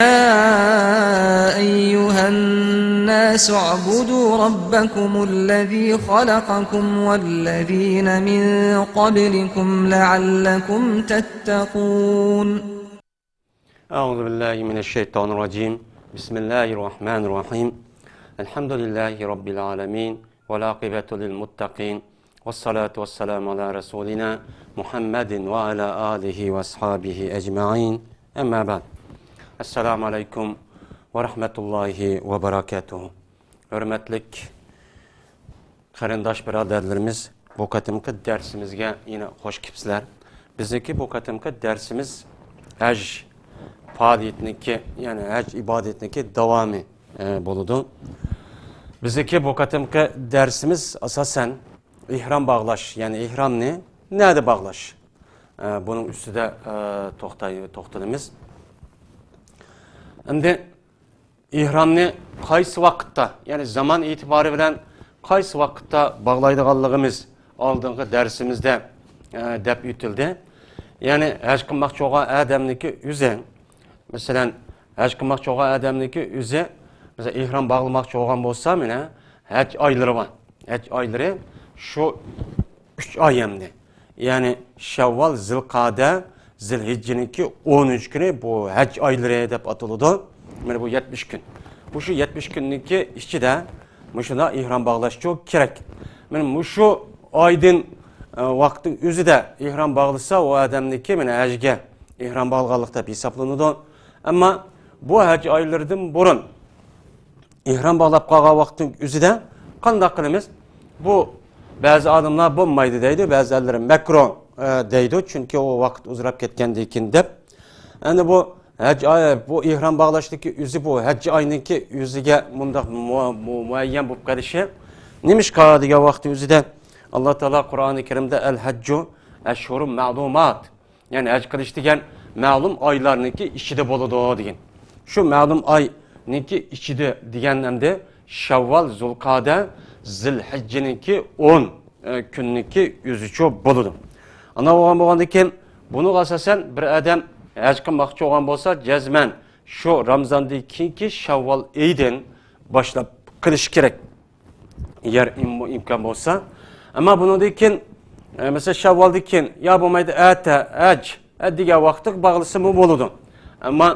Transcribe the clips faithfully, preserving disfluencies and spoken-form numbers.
يا أيها الناس اعبدوا ربكم الذي خلقكم والذين من قبلكم لعلكم تتقون. أعوذ بالله من الشيطان الرجيم. بسم الله الرحمن الرحيم. الحمد لله رب العالمين. والعاقبة للمتقين. والصلاة والسلام على رسولنا محمد وعلى آله وأصحابه أجمعين. أما بعد. السلام عليكم ورحمة الله وبركاته. ھۆرمەتلىك قېرىنداش بۇرادەرلىرىمىز، بۇ قېتىمقى دەرسىمىزگە يەنە خوش كېلىپسىلەر. بىزنىڭكى بۇ قېتىمقى دەرسىمىز ھەج پائالىيىتىنىڭكى، يەنى ھەج ئىبادىتىنىڭكى داۋامى، ئە، بولىدۇ. بىزنىڭكى بۇ قېتىمقى دەرسىمىز ئاساسەن ئېھرام باغلاش، يەنى ئېھرامنى نەدە باغلاش؟ ئە، بۇنىڭ ئۈستىدە، ئە، توختاي-، توختىلىمىز. ئەمدى ئېھرامنى قايسى ۋاقىتتا، يەنى زامان ئېتىبارى بىلەن قايسى ۋاقىتتا باغلايدىغانلىقىمىز ئالدىنقى دەرسىمىزدە، ئە، دەپ ئۆتۈلدى. يەنى ھەج قىلماقچى بولغان ئادەمنىڭكى ئۆزى، مەسىلەن، ھەج قىلماقچى بولغان ئادەمنىڭكى ئۆزى، مەسىلەن، ئېھرام باغلىماقچى بولغان بولسا، مانا ھەج ئايلىرى بار. ھەج ئايلىرى شۇ ئۈچ ئاي ئەمدى. يەنى شەۋۋال، زىلقەدە، زىلھىججىنىڭكى ئونىنچى كۈنى بۇ ھەج ئايلىرى دەپ ئاتىلىدۇ. مانا بۇ يەتمىش كۈن. مۇشۇ يەتمىش كۈننىڭكى ئىچىدە مۇشۇنداق ئېھرام باغلاشچۇ كېرەك. مانا مۇشۇ ئايدىن، ئە، ۋاقىتنىڭ ئۆزىدە ئېھرام باغلىسا، ئۇ ئادەمنىڭكى مانا ھەجگە ئېھرام باغلىغانلىق دەپ ھېسابلىنىدۇ. ئەمما بۇ ھەج ئايلىرىدىن بۇرۇن ئېھرام باغلاپ قالغان ۋاقىتنىڭ ئۆزىدە قانداق قىلىمىز؟ بۇ بەزى ئالىملار بولمايدۇ دەيدۇ، بەزىلەر مەكرۇھ، ئە، دەيدۇ، چۈنكى ئۇ ۋاقىت ئۇزىراپ كەتكەندىن كېيىن دەپ. ئەمدى بۇ ھەج ئاي، بۇ ئېھرام باغلاشنىڭكى ئۆزى، بۇ ھەج ئاينىڭكى ئۆزىگە مۇنداق مۇ-، مۇ-، مۇئەييەن بولۇپ قېلىشى نېمىشقا دېگەن ۋاقىتنىڭ ئۆزىدە ئاللا تائالا قۇرئانى كەرىمدە «ئەل ھەججۇ ئەشھۇرۇم مەلۇمات»، يەنى ھەج قىلىش دېگەن مەلۇم ئايلارنىڭكى ئىچىدە بولىدۇ دېگەن. شۇ مەلۇم ئاينىڭكى ئىچىدە دېگەن ئەمدى شەۋۋال، زۇلقەدە، زىلھىججىنىڭكى ئون، ئە، كۈننىڭكى ئۆزىچۇ بولىدۇ. ئانا بولغان، بولغاندىن كېيىن بۇنىڭغا ئاساسەن بىر ئادەم ھەج قىلماقچى بولغان بولسا، جەزمەن شۇ رامىزاندىن كېيىنكى شەۋۋال ئېيىدىن باشلاپ قىلىشى كېرەك. ئەگەر ئىم-، ئىمكان بولسا. ئەمما بۇنىڭدىن كېيىن، ئە، مەسىلەن، شەۋۋالدىن كېيىن يا بولمايدۇ ئەتە، ھەج، ئە، دېگەن ۋاقىتتا باغلىسىمۇ بولىدۇ. ئەمما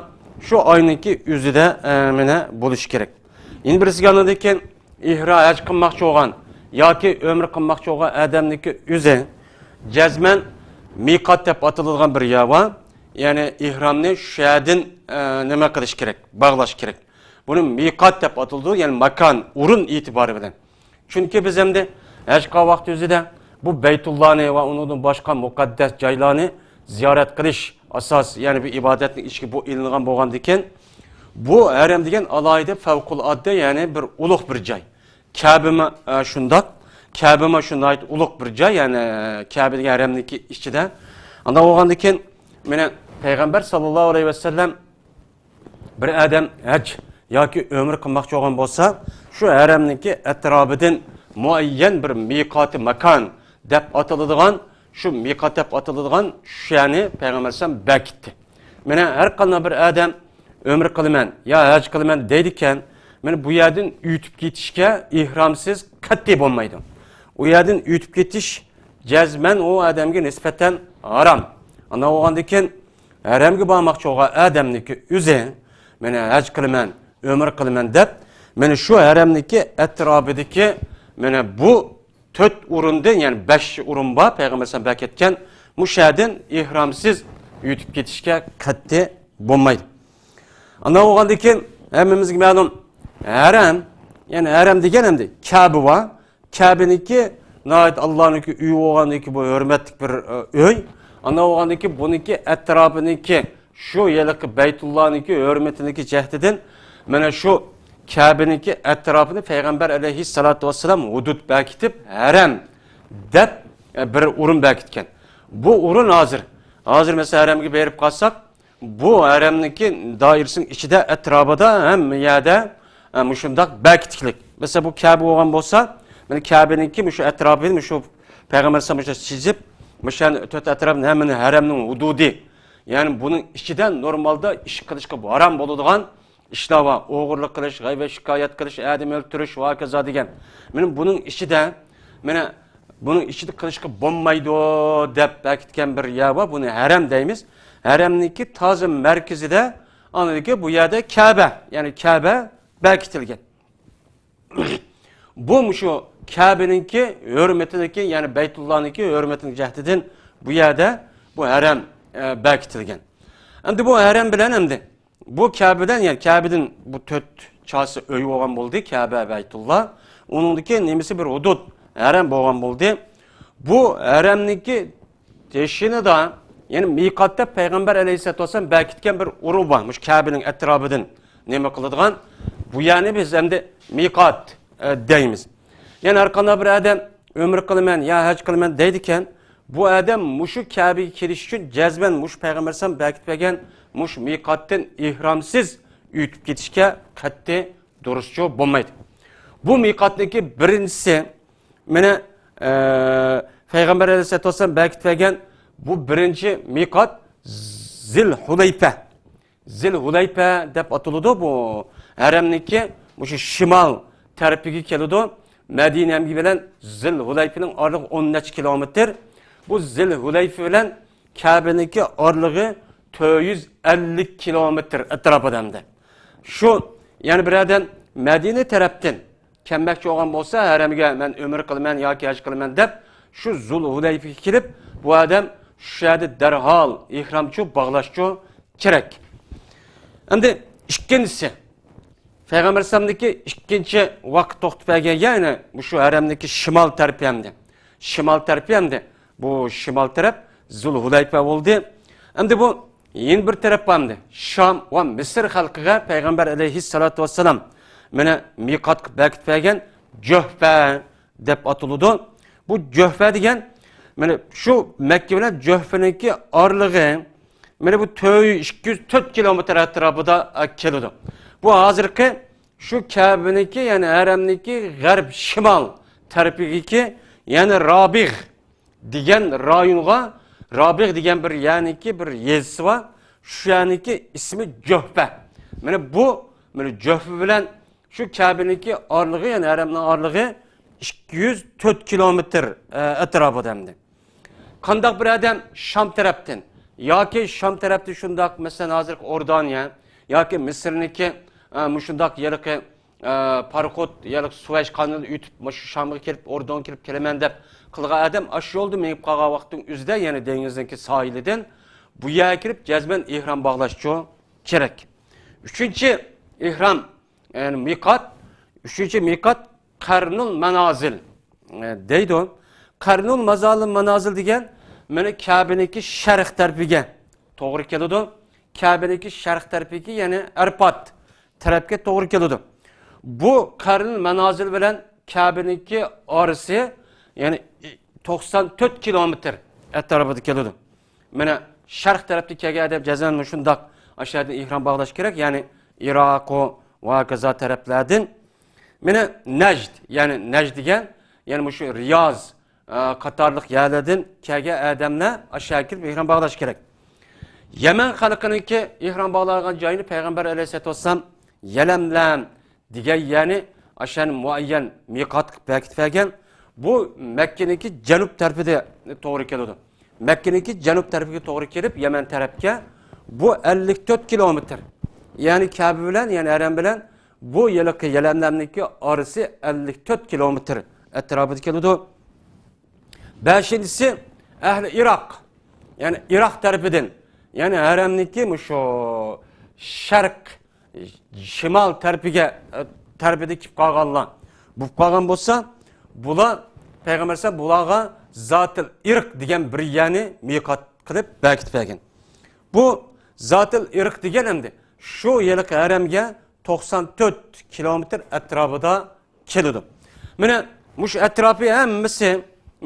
شۇ ئاينىڭكى ئۆزىدە، ئە، مانا بولۇشى كېرەك. يەنە بىرسىگە ئاندىن كېيىن ئېھرا-، ھەج قىلماقچى بولغان ياكى ئۆمرە قىلماقچى بولغان ئادەمنىڭكى ئۆزى جەزمەن مىقات دەپ ئاتىلىدىغان بىر يەر بار. يەنى ئېھرامنى شۇ يەردىن، ئە، نېمە قىلىش كېرەك، باغلاش كېرەك. بۇنى مىقات دەپ ئاتىلىدۇ، يەنى ماكان، ئورۇن ئېتىبارى بىلەن. چۈنكى بىز ئەمدى ھەج قىلغان ۋاقتى ئۆزىدە بۇ بەيتۇللانى ۋە ئۇنىڭدىن باشقا مۇقەددەس جايلارنى زىيارەت قىلىش ئاساس، يەنى بۇ ئىبادەتنىڭ ئىچىگە بۇ ئېلىنغان بولغاندىكىن، بۇ ھەرەم دېگەن ئالاھىدە، فەۋقۇلئاددە، يەنى بىر ئۇلۇغ بىر جاي. كەبىمۇ، ئە، شۇنداق. كەبىمۇ شۇ ناھايىتى ئۇلۇغ بىر جاي، يەنى، ئە، كەبە دېگەن ھەرەمنىڭكى ئىچىدە. ئانداق بولغاندىكىن، مانا پەيغەمبەر ساللاللاھۇ ئەلەيھى ۋەسەللەم بىر ئادەم ھەج ياكى ئۆمرە قىلماقچى بولغان بولسا، شۇ ھەرەمنىڭكى ئەتراپىدىن مۇئەييەن بىر مىقاتى ماكان دەپ ئاتىلىدىغان، شۇ مىقات دەپ ئاتىلىدىغان شۇ يەرنى پەيغەمبەر ئەلەيھىسسالام بەكىتتى. مانا ھەر قانداق بىر ئادەم ئۆمرە قىلىمەن يا ھەج قىلىمەن دەيدىكەن، مانا بۇ يەردىن ئۆتۈپ كېتىشكە ئېھرامسىز قەتئىي بولمايدۇ. ئۇ يەردىن ئۆتۈپ كېتىش جەزمەن ئۇ ئادەمگە نىسبەتەن ھارام. ئانداق بولغاندىكىن، ھەرەمگە بارماقچى بولغان ئادەمنىڭكى ئۆزى، مانا ھەج قىلىمەن، ئۆمرە قىلىمەن دەپ، مانا شۇ ھەرەمنىڭكى ئەتراپىدىكى مانا بۇ تۆت ئورۇندىن، يەنى بەش ئورۇن بار، پەيغەمبەر ئەلەيھىسسالام بەكەتكەن، مۇشۇ يەردىن ئېھرامسىز ئۆتۈپ كېتىشكە قەتئىي بولمايدۇ. ئانداق بولغاندىن كېيىن، ھەممىمىزگە مەلۇم، ھەرەم، يەنى ھەرەم دېگەن ئەمدى كەبە بار. كەبىنىڭكى ناھايىتى ئاللانىڭكى ئۆيى بولغاندىكى بۇ ھۆرمەتلىك بىر، ئە، ئۆي. ئانداق بولغاندىكى بۇنىڭكى ئەتراپىنىڭكى شۇ ھېلىقى بەيتۇللانىڭكى ھۆرمىتىنىڭكى جەھىتىدىن مانا شۇ كەبىنىڭكى ئەتراپىنى پەيغەمبەر ئەلەيھىسسالاتۇ ۋەسسالام ھۇدۇد بەكىتىپ، ھەرەم دەپ، ئە، بىر ئورۇن بەكىتكەن. بۇ ئورۇن ھازىر، ھازىر مەسىلەن ھەرەمگە بېرىپ قالساق، بۇ ھەرەمنىڭكى دائىرىسىنىڭ ئىچىدە، ئەتراپىدا ھەممە يەردە، ئە، مۇشۇنداق بەكىتىكلىك. مەسىلەن، بۇ كەبە بولغان بولسا، مانا كەبىنىڭكى مۇشۇ ئەتراپىنى، مۇشۇ پەيغەمبەر ئەلەيھىسسالام مۇشۇ چىزىپ، مۇشۇ تۆت ئەتراپنى ھەممىنى ھەرەمنىڭ ھۇدۇدى، يەنى بۇنىڭ ئىچىدە نورمالدا ئىش قىلىشقا ھارام بولىدىغان ئىشلار بار. ئوغرىلىق قىلىش، غەيۋەت شىكايەت قىلىش، ئادەم ئۆلتۈرۈش ۋە ھاكازا دېگەن. مانا بۇنىڭ ئىچىدە، مانا بۇنىڭ ئىچىدە قىلىشقا بولمايدۇ دەپ بەكىتكەن بىر يەر بار. بۇنى ھەرەم دەيمىز. ھەرەمنىڭكى تازا مەركىزىدە، ئاندىن بۇ يەردە كەبە، يەنى كەبە بەكىتىلگەن. بۇ مۇشۇ كەبىنىڭكى ھۆرمىتىنىڭكى، يەنى بەيتۇللانىڭكى ھۆرمىتىنىڭ جەھىتىدىن بۇ يەردە بۇ ھەرەم، ئە، بەكىتىلگەن. ئەمدى بۇ ھەرەم بىلەن ئەمدى بۇ كەبىدىن، يەنى كەبىدىن بۇ تۆت چاسا ئۆي بولغان بولدى، كەبە بەيتۇللا. ئۇنىڭدىكى نېمىسى بىر ھۇدۇد، ھەرەم بولغان بولدى. بۇ ھەرەمنىڭكى تېشىنىدا، يەنى مىقات دەپ پەيغەمبەر ئەلەيھىسسالاتۇ ۋەسسالام بەكىتكەن بىر ئورۇن بار. مۇشۇ كەبىنىڭ ئەتراپىدىن نېمە قىلىدىغان، بۇ يەرنى بىز ئەمدى مىقات، ئە، دەيمىز. يەنى ھەر قانداق بىر ئادەم ئۆمرە قىلىمەن يا ھەج قىلىمەن دەيدىكەن، بۇ ئادەم مۇشۇ كەبىگە كېلىش ئۈچۈن جەزمەن مۇشۇ پەيغەمبەر ئەلەيھىسسالام بەكىتىپ بەرگەن مۇشۇ مىقاتتىن ئېھرامسىز ئۆتۈپ كېتىشكە قەتئىي دۇرۇسچۇ بولمايدۇ. بۇ مىقاتنىڭكى بىرىنچىسى، مانا، ئە، پەيغەمبەر ئەلەيھىسسالاتۇ ۋەسسالام بەكىتىپ بەرگەن بۇ بىرىنچى مىقات زىل ھۇلەيپە. زىل ھۇلەيپە دەپ ئاتىلىدۇ. بۇ ھەرەمنىڭكى مۇشۇ شىمال تەرىپىگە كېلىدۇ. مەدىنە بىلەن زىل ھۇلەيپىنىڭ ئارىلىقى ئون نەچچە كىلومېتىر. بۇ زىل ھۇلەيپە بىلەن كەبىنىڭكى ئارىلىقى تۆت يۈز ئەللىك كىلومېتىر ئەتراپىدا ئەمدى. شۇ، يەنى بىر ئادەم مەدىنە تەرەپتىن كەلمەكچى بولغان بولسا، ھەرەمگە مەن ئۆمرە قىلىمەن ياكى ھەج قىلىمەن دەپ، شۇ زۇل ھۇلەيفىگە كېلىپ، بۇ ئادەم شۇ يەردە دەرھال ئېھرامچۇ، باغلاشچۇ كېرەك. ئەمدى ئىككىنچىسى، پەيغەمبەر ئەلەيھىسسالامدىكى ئىككىنچى ۋاقىت توختىتىپ بەرگەن يەر، يەنى مۇشۇ ھەرەمنىكى شىمال تەرىپى ئەمدى. شىمال تەرىپى ئەمدى. بۇ شىمال تەرەپ زۇل ھۇلەيفە بولدى. ئەمدى بۇ يەنە بىر تەرەپ بار ئەمدى. شام ۋە مىسىر خەلقىگە پەيغەمبەر ئەلەيھىسسالاتۇ ۋەسسالام مانا مىقات قىلىپ بەكىتىپ بەرگەن جۆھپە دەپ ئاتىلىدۇ. بۇ جۆھپە دېگەن، مانا شۇ مەككە بىلەن جۆھپىنىڭكى ئارىلىقى، مانا بۇ تۆ-، ئىككى يۈز تۆت كىلومېتىر ئەتراپىدا، ئە، كېلىدۇ. بۇ ھازىرقى شۇ كەبىنىڭكى، يەنى ھەرەمنىڭكى غەرب شىمال تەرىپىگىكى، يەنى رابىغ دېگەن رايونغا، رابىغ دېگەن بىر يەرنىڭكى بىر يېزىسى بار. شۇ يەرنىڭكى ئىسمى جۆھپە. مانا بۇ، مانا جۆھپە بىلەن شۇ كەبىنىڭكى ئارىلىقى، يەنى ھەرەمنىڭ ئارىلىقى ئىككى يۈز تۆت كىلومېتىر، ئە، ئەتراپىدا ئەمدى. قانداق بىر ئادەم شام تەرەپتىن ياكى شام تەرەپتە شۇنداق، مەسىلەن، ھازىرقى ئوردانىيە ياكى مىسىرنىڭكى، ئە، مۇشۇنداق ھېلىقى، ئە، پاراخوت ياكى سۇۋەيش قانىلىدىن ئۆتۈپ، مۇشۇ شامغا كېلىپ، ئوردانغا كېلىپ كېلىمەن دەپ قىلغان ئادەم ئاشۇ يولدا مېڭىپ قالغان ۋاقىتنىڭ ئۆزىدە، يەنى دېڭىزنىڭكى ساھىلىدىن بۇ يەرگە كېلىپ جەزمەن ئېھرام باغلاشچۇ كېرەك. ئۈچىنچى ئېھرام، يەنى مىقات، ئۈچىنچى مىقات قەرنۇل مانازىل، ئە، دەيدۇ. قەرنۇل مازالىل مانازىل دېگەن مانا كەبىنىڭكى شەرق تەرىپىگە توغرا كېلىدۇ. كەبىنىڭكى شەرق تەرىپىگە، يەنى ئەرپات تەرەپكە توغرا كېلىدۇ. بۇ قەرنۇل مانازىل بىلەن كەبىنىڭكى ئارىسى، يەنى توقسان تۆت كىلومېتىر ئەتراپىدا كېلىدۇ. مانا شەرق تەرەپتىن كەلگەن ئادەم جەزمەن مۇشۇنداق ئاشۇ يەردىن ئېھرام باغلاش كېرەك، يەنى ئىراقۇ ۋە ھاكازا تەرەپلەردىن. مانا نەجد، يەنى نەجد دېگەن، يەنى مۇشۇ رىياز، ئە، قاتارلىق يەرلەردىن كەلگەن ئادەملەر ئاشۇ يەرگە كېلىپ ئېھرام باغلاش كېرەك. يەمەن خەلقىنىڭكى ئېھرام باغلايدىغان جايىنى پەيغەمبەر ئەلەيھىسسالاتۇ ۋەسسالام يەلەملەم دېگەن يەرنى ئاشۇ مۇئەييەن مىقات قىلىپ بەكىتىپ بەرگەن. بۇ مەككىنىڭكى جەنۇب تەرىپىدە توغرا كېلىدۇ. مەككىنىڭكى جەنۇب تەرىپىگە توغرا كېلىپ، يەمەن تەرەپكە بۇ ئەللىك تۆت كىلومېتىر. يەنى كەبە بىلەن، يەنى ھەرەم بىلەن بۇ ھېلىقى يەلەملەمنىڭكى ئارىسى ئەللىك تۆت كىلومېتىر ئەتراپىدا كېلىدۇ. بەشىنچىسى، ئەھلى ئىراق، يەنى ئىراق تەرىپىدىن، يەنى ھەرەمنىڭكى مۇشۇ شەرق، شىمال تەرىپىگە، تەرىپىدە كېلىپ قالغانلار بولۇپ قالغان بولسا، بۇلار پەيغەمبەر ئەلەيھىسسالام بۇلارغا زاتىل ئىرق دېگەن بىر يەرنى مىقات قىلىپ بەكىتىپ بەرگەن. بۇ زاتىل ئىرق دېگەن ئەمدى شۇ ھېلىقى ھەرەمگە توقسان تۆت كىلومېتىر ئەتراپىدا كېلىدۇ. مانا مۇشۇ ئەتراپى ھەممىسى،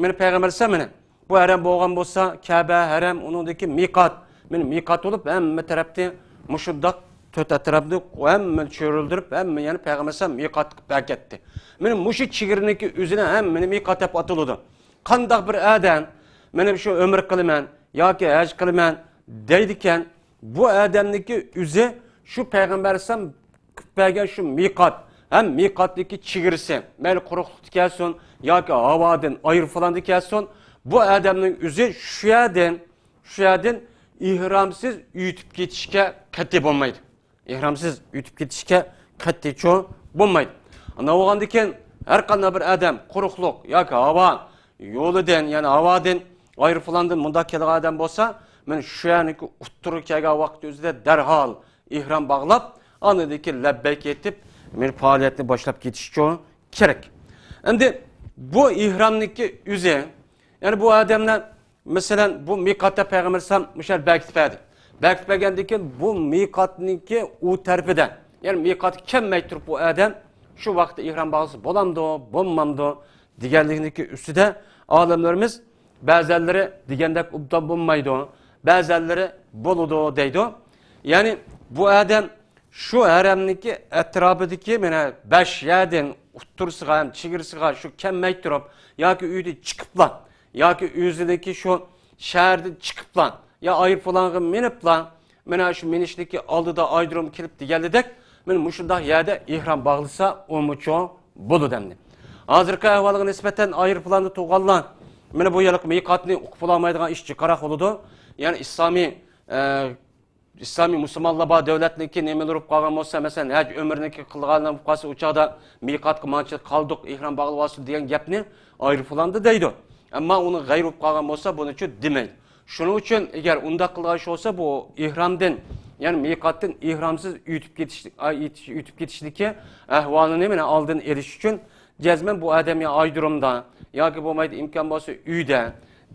مانا پەيغەمبەر ئەلەيھىسسالام، مانا بۇ ھەرەم بولغان بولسا، كەبە، ھەرەم، ئۇنىڭدىكى مىقات، مانا مىقات بولۇپ، ھەممە تەرەپنى مۇشۇنداق تۆت ئەتراپنى ھەممىنى چۆرۈلدۈرۈپ، ھەممە يەنى پەيغەمبەر ئەلەيھىسسالام مىقات قىلىپ ئەكەتتى. مانا مۇشۇ چېگرىنىڭكى ئۆزىنى ھەممىنى مىقات دەپ ئاتىلىدۇ. قانداق بىر ئادەم، مانا شۇ ئۆمرە قىلىمەن ياكى ھەج قىلىمەن، دەيدىكەن، بۇ ئادەمنىڭكى ئۆزى شۇ پەيغەمبەر ئەلەيھىسسالام قىلىپ بەرگەن شۇ مىقات ھەم مىقاتنىڭكى چېگرىسى، مەيلى قۇرۇقلۇقتا كەلسۇن ياكى ھاۋادىن، ئايروپىلاندا كەلسۇن، بۇ ئادەمنىڭ ئۆزى شۇ يەردىن، شۇ يەردىن ئېھرامسىز ئۆتۈپ كېتىشكە قەتئىي بولمايدۇ. ئېھرامسىز ئۆتۈپ كېتىشكە قەتئىيچۇ بولمايدۇ. ئانداق بولغاندىن كېيىن ھەر قانداق بىر ئادەم قۇرۇقلۇق ياكى ھاۋا يولىدىن، يەنى ھاۋادىن، ئايروپىلاندىن مۇنداق كەلگەن ئادەم بولسا، مانا شۇ يەرنىڭكى ئوتتۇرىغا كەلگەن ۋاقىت ئۆزىدە دەرھال ئېھرام باغلاپ، ئاندىن كېيىن لەببەيك ئېيتىپ، مانا پائالىيەتنى باشلاپ كېتىشچۇ كېرەك. ئەمدى بۇ ئېھرامنىڭكى ئۆزى، يەنى بۇ ئادەملەر مەسىلەن، بۇ مىقاتتا پەيغەمبەر ئەلەيھىسسالام مۇشۇ يەر بەكىتىپ بەردى. بەكىتىپ بەرگەندىن كېيىن بۇ مىقاتنىڭكى ئۇ تەرىپىدە، يەنى مىقاتقا كەلمەي تۇرۇپ بۇ ئادەم شۇ ۋاقىتتا ئېھرام باغلىسا بولامدۇ، بولمامدۇ دېگەنلىكنىڭكى ئۈستىدە ئالىملىرىمىز بەزەنلىرى دېگەندەك ئوبدان بولمايدۇ، بەزەنلىرى بولىدۇ دەيدۇ. يەنى بۇ ئادەم شۇ ھەرەمنىڭكى ئەتراپىدىكى مانا بەش يەردىن ئوتتۇرىسىغا ھەم چېگرىسىغا شۇ كەلمەي تۇرۇپ، ياكى ئۆيدىن چىقىپلا، ياكى ئۆزىنىڭكى شۇ شەھەردىن چىقىپلا، يا ئايروپىلانغا مىنىپلا، مانا شۇ مىنىشنىڭكى ئالدىدا ئايرودروم كېلىپ دېگەنلىدەك، مانا مۇشۇنداق يەردە ئېھرام باغلىسا، ئۇمۇچۇ بولىدۇ ئەمدى. ھازىرقى ئەھۋالغا نىسبەتەن ئايروپىلاندا تۇرغانلار مانا بۇ يىلقى مىقاتنى ئۇقۇپ بولالمايدىغان ئىش جىقراق بولىدۇ. يەنى ئىسلامىي، ئە، ئىسلامىي مۇسۇلمانلار بار دۆلەتنىڭكى نېمىلىرى بولۇپ قالغان بولسا، مەسىلەن، ھەج ئۆمرىنىڭكى قىلغانلار بولۇپ قالسا، ئۇ چاغدا مىقاتقا مانچە قالدۇق، ئېھرام باغلىۋالسۇن دېگەن گەپنى ئايروپىلاندا دەيدۇ. ئەمما ئۇنىڭ غەيرى بولۇپ قالغان بولسا، بۇنىچۇ دېمەيدۇ. شۇنىڭ ئۈچۈن ئەگەر ئۇنداق قىلغان ئىش بولسا، بۇ ئېھرامدىن، يەنى مىقاتتىن ئېھرامسىز ئۆتۈپ كېتىش، ئا، ئۆتۈش، ئۆتۈپ كېتىشتىكى ئەھۋالىنى مانا ئالدىنى ئېلىش ئۈچۈن جەزمەن بۇ ئادەم يا ئايرودرومدا ياكى بولمايدۇ ئىمكان بولسا ئۆيدە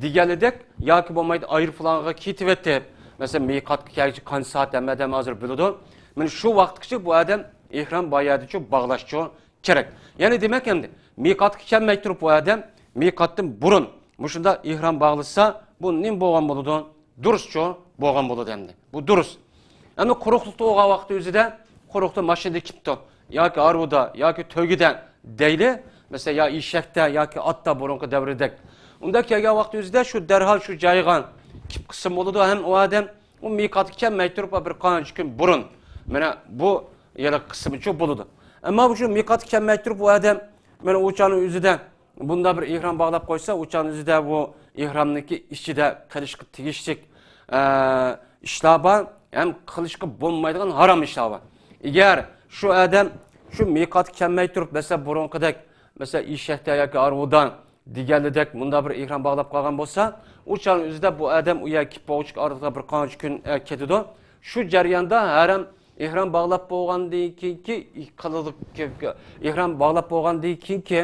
دېگەنلىدەك، ياكى بولمايدۇ ئايروپىلانغا كېتىۋېتىپ، مەسىلەن، مىقاتقا كەلگۈچە قانچە سائەت ھەممە ئادەم ھازىر بىلىدۇ. مانا شۇ ۋاقىتقىچە بۇ ئادەم ئېھرام بار يەردىچۇ باغلاشچۇ كېرەك. يەنى دېمەك ئەمدى مىقاتقا كەلمەي تۇرۇپ بۇ ئادەم مىقاتتىن بۇرۇن مۇشۇنداق ئېھرام باغلىسا، بۇ نېمە بولغان بولىدۇ؟ دۇرۇسچۇ بولغان بولىدۇ ئەمدى. بۇ دۇرۇس. ئەمدى قۇرۇقلۇقتا بولغان ۋاقتى ئۆزىدە، قۇرۇقلۇقتا ماشىنىدا كېپتۇ، ياكى ھارۋىدا، ياكى تۆگىدە دەيلى، مەسىلەن، يا ئېشەكتە، ياكى ئاتتا بۇرۇنقى دەۋردەك. ئۇنداق كەلگەن ۋاقتى ئۆزىدە شۇ دەرھال شۇ جايغا كېلىپ قىلسا بولىدۇ، ھەم ئۇ ئادەم ئۇ مىقاتقا كەلمەي تۇرۇپ بىر قانچە كۈن بۇرۇن مانا بۇ يەرگە قىلسىمۇچۇ بولىدۇ. ئەمما بۇ شۇ مىقاتقا كەلمەي تۇرۇپ ئۇ ئادەم مانا ئۇ چاغنىڭ ئۆزىدە بۇنداق بىر ئېھرام باغلاپ قويسا، ئۇ چاغنىڭ ئۆزىدە بۇ ئېھرامنىڭكى ئىچىدە قىلىشقا تېگىشلىك، ئە، ئىشلار بار، ھەم قىلىشقا بولمايدىغان ھارام ئىشلار بار. ئەگەر شۇ ئادەم شۇ مىقاتقا كەلمەي تۇرۇپ، مەسىلەن، بۇرۇنقىدەك، مەسىلەن، ئېشەكتە ياكى ھارۋىدا دېگەنلىدەك مۇنداق بىر ئېھرام باغلاپ قالغان بولسا، ئۇ چاغنىڭ ئۆزىدە بۇ ئادەم ئۇ يەرگە كېلىپ بولغۇچە ئارىلىقتا بىر قانچە كۈن، ئە، كېتىدۇ. شۇ جەرياندا ھەرەم ئېھرام باغلاپ بولغاندىن كېيىنكى قىلىدىغ-، ئېھرام باغلاپ بولغاندىن كېيىنكى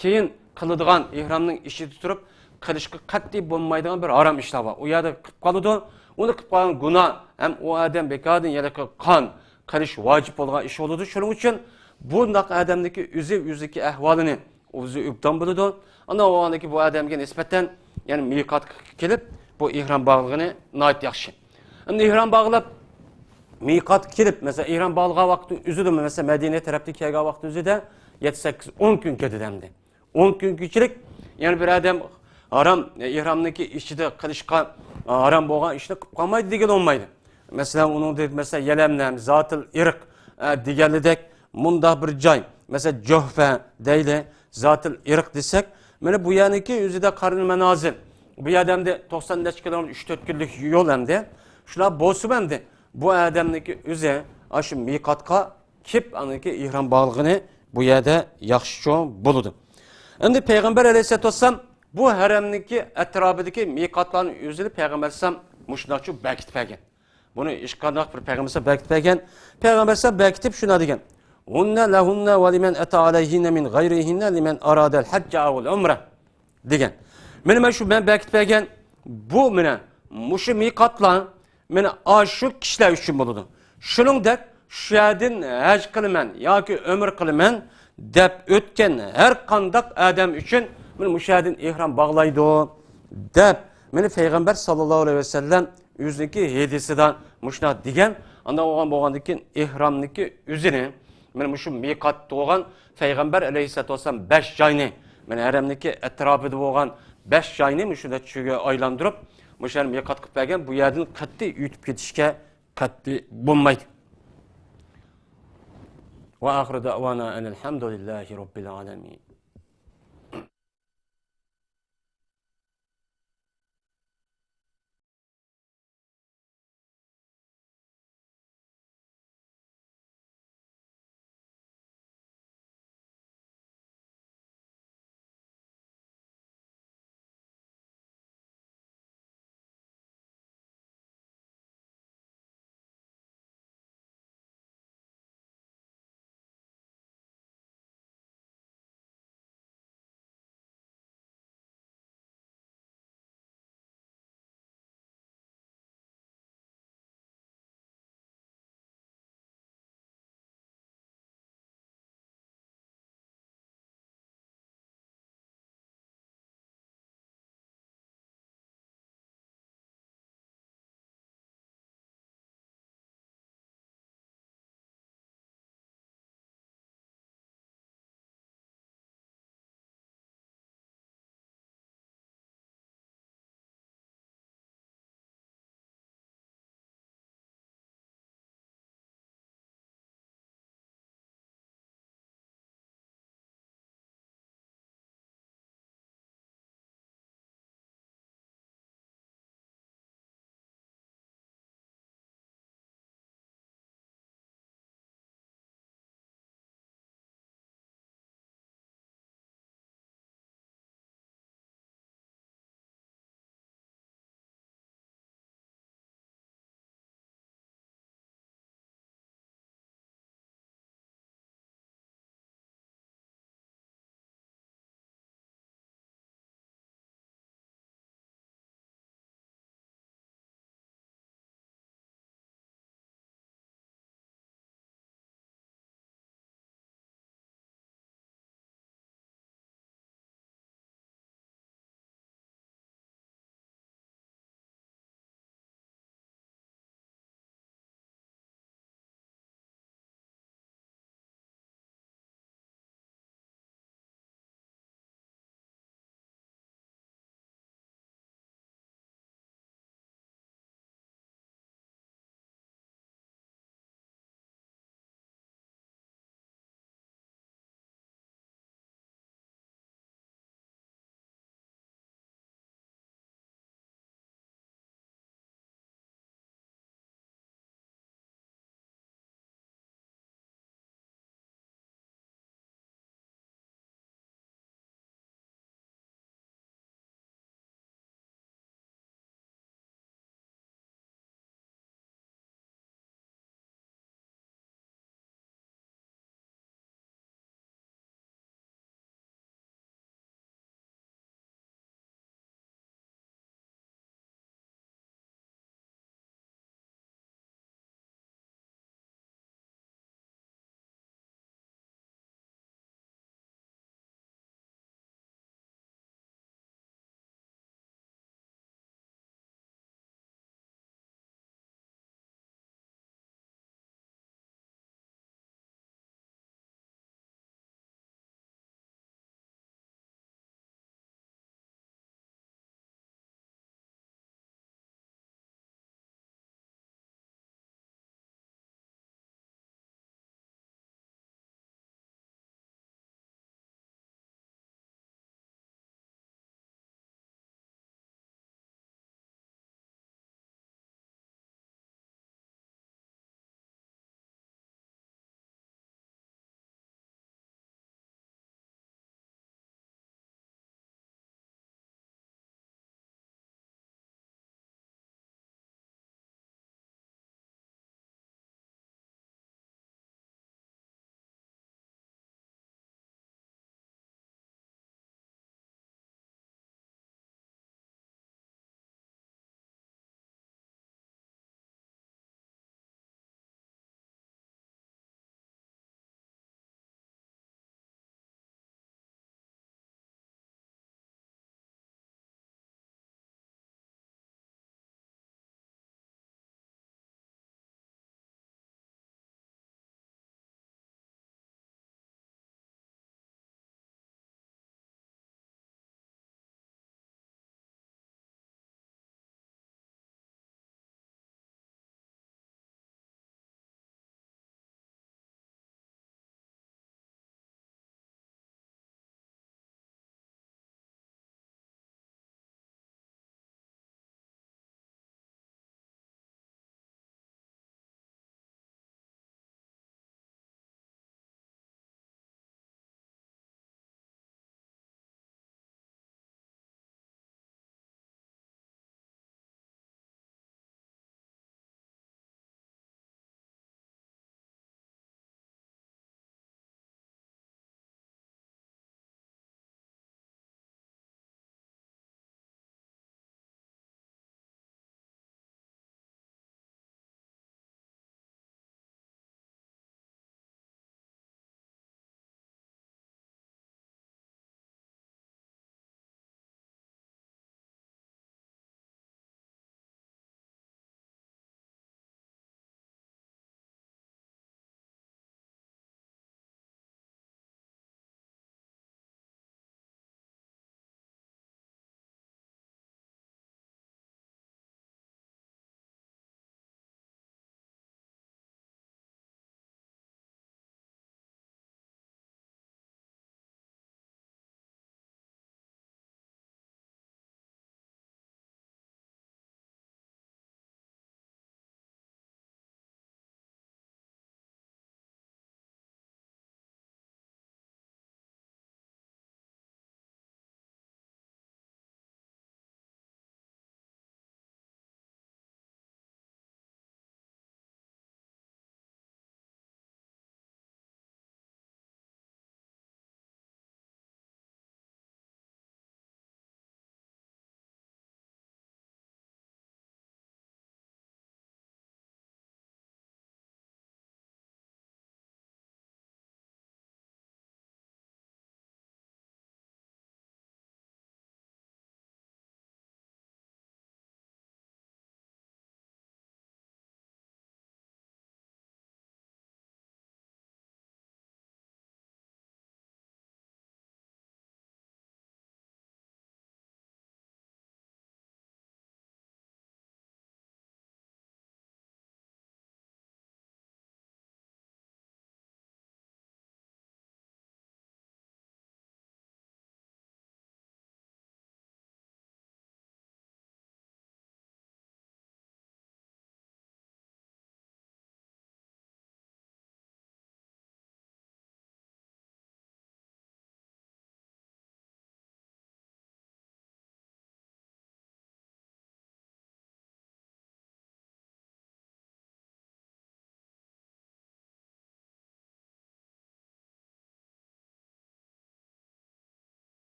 كېيىن قىلىدىغان ئېھرامنىڭ ئىچىدە تۇرۇپ قىلىشقا قەتئىي بولمايدىغان بىر ھارام ئىشلار بار. ئۇ يەردە قىلىپ قالىدۇ. ئۇنى قىلىپ قالغان گۇناھ ھەم ئۇ ئادەم بىكاردىن يەنە قان قىلىش ۋاجىپ بولغان ئىش بولىدۇ. شۇنىڭ ئۈچۈن بۇنداق ئادەمنىڭكى ئۆزى، ئۆزىدىكى ئەھۋالىنى ئۆزى ئوبدان بىلىدۇ. ئاندىن ئۇنىڭدىكى بۇ ئادەمگە نىسبەتەن، يەنى مىقاتقا كېلىپ بۇ ئېھرام باغلىغىنى ناھايىتى ياخشى. ئەمدى ئېھرام باغلاپ، مىقاتقا كېلىپ، مەسىلەن، ئېھرام باغلىغان ۋاقىتنىڭ ئۆزىدىمۇ، مەسىلەن، مەدىنە تەرەپتىن كەلگەن ۋاقىتنىڭ ئۆزىدە يەتتە، سەككىز، ئون كۈن كېتىدۇ ئەمدى. ئون كۈنگىچىلىك، يەنى بىر ئادەم ھارام، ئېھرامنىڭكى ئىچىدە قىلىشقا ھارام بولغان ئىشنى قىلىپ قالمايدۇ دېگىلى بولمايدۇ. مەسىلەن، ئۇنىڭدا، مەسىلەن، يەلەملەم، زاتىل ئىرق، ئە، دېگەنلىدەك مۇنداق بىر جاي، مەسىلەن، جۆھفە دەيلى، زاتىل ئىرق دېسەك، مانا بۇ يەرنىڭكى ئۆزىدە قەرنى مەنازىل. بۇ يەردە ئەمدى توقسان نەچچە كىلومېتىر، ئۈچ تۆت كۈنلۈك يول ئەمدى. شۇنداق بولسىمۇ ئەمدى بۇ ئادەمنىڭكى ئۆزى ئاشۇ مىقاتقا كېلىپ، ئاندىن كېيىن ئېھرام باغلىغىنى بۇ يەردە ياخشىچۇ بولىدۇ. ئەمدى پەيغەمبەر ئەلەيھىسسالاتۇ ۋەسسالام بۇ ھەرەمنىڭكى ئەتراپىدىكى مىقاتلارنىڭ ئۆزىنى پەيغەمبەر ئەلەيھىسسالام مۇشۇنداقچۇ بەكىتىپ بەرگەن. بۇنى ھېچقانداق بىر پەيغەمبەر ئەلەيھىسسالام بەكىتىپ بەرگەن. پەيغەمبەر ئەلەيھىسسالام بەكىتىپ شۇنداق دېگەن: «ھۇننە لەھۇننە ۋە لىمەن ئەتە ئەلەيھىننە مىن غەيرىھىننە لىمەن ئارادەل ھەججە ئەۋەل ئۆمرە» دېگەن. مانا، مانا شۇ مەن بەكىتىپ بەرگەن بۇ، مانا مۇشۇ مىقاتلار، مانا ئاشۇ كىشىلەر ئۈچۈن بولىدۇ. شۇنىڭدەك شۇ يەردىن ھەج قىلىمەن ياكى ئۆمرە قىلىمەن دەپ ئۆتكەن ھەر قانداق ئادەم ئۈچۈن مانا مۇشۇ يەردىن ئېھرام باغلايدۇ دەپ، مانا پەيغەمبەر ساللاللاھۇ ئەلەيھى ۋەسەللەم ئۆزىنىڭكى ھەدىسىدە مۇشۇنداق دېگەن. ئانداق بولغان، بولغاندىن كېيىن ئېھرامنىڭكى ئۆزىنى، مانا مۇشۇ مىقات بولغان پەيغەمبەر ئەلەيھىسسالاتۇ ۋەسسالام بەش جاينى، مانا ھەرەمنىڭكى ئەتراپىدا بولغان بەش جاينى مۇشۇنداق چۆگە ئايلاندۇرۇپ، مۇشۇ يەرنى مىقات قىلىپ بەرگەن، بۇ يەردىن قەتئىي ئۆتۈپ كېتىشكە قەتئىي بولمايدۇ. وآخر دعوانا أن الحمد لله رب العالمين.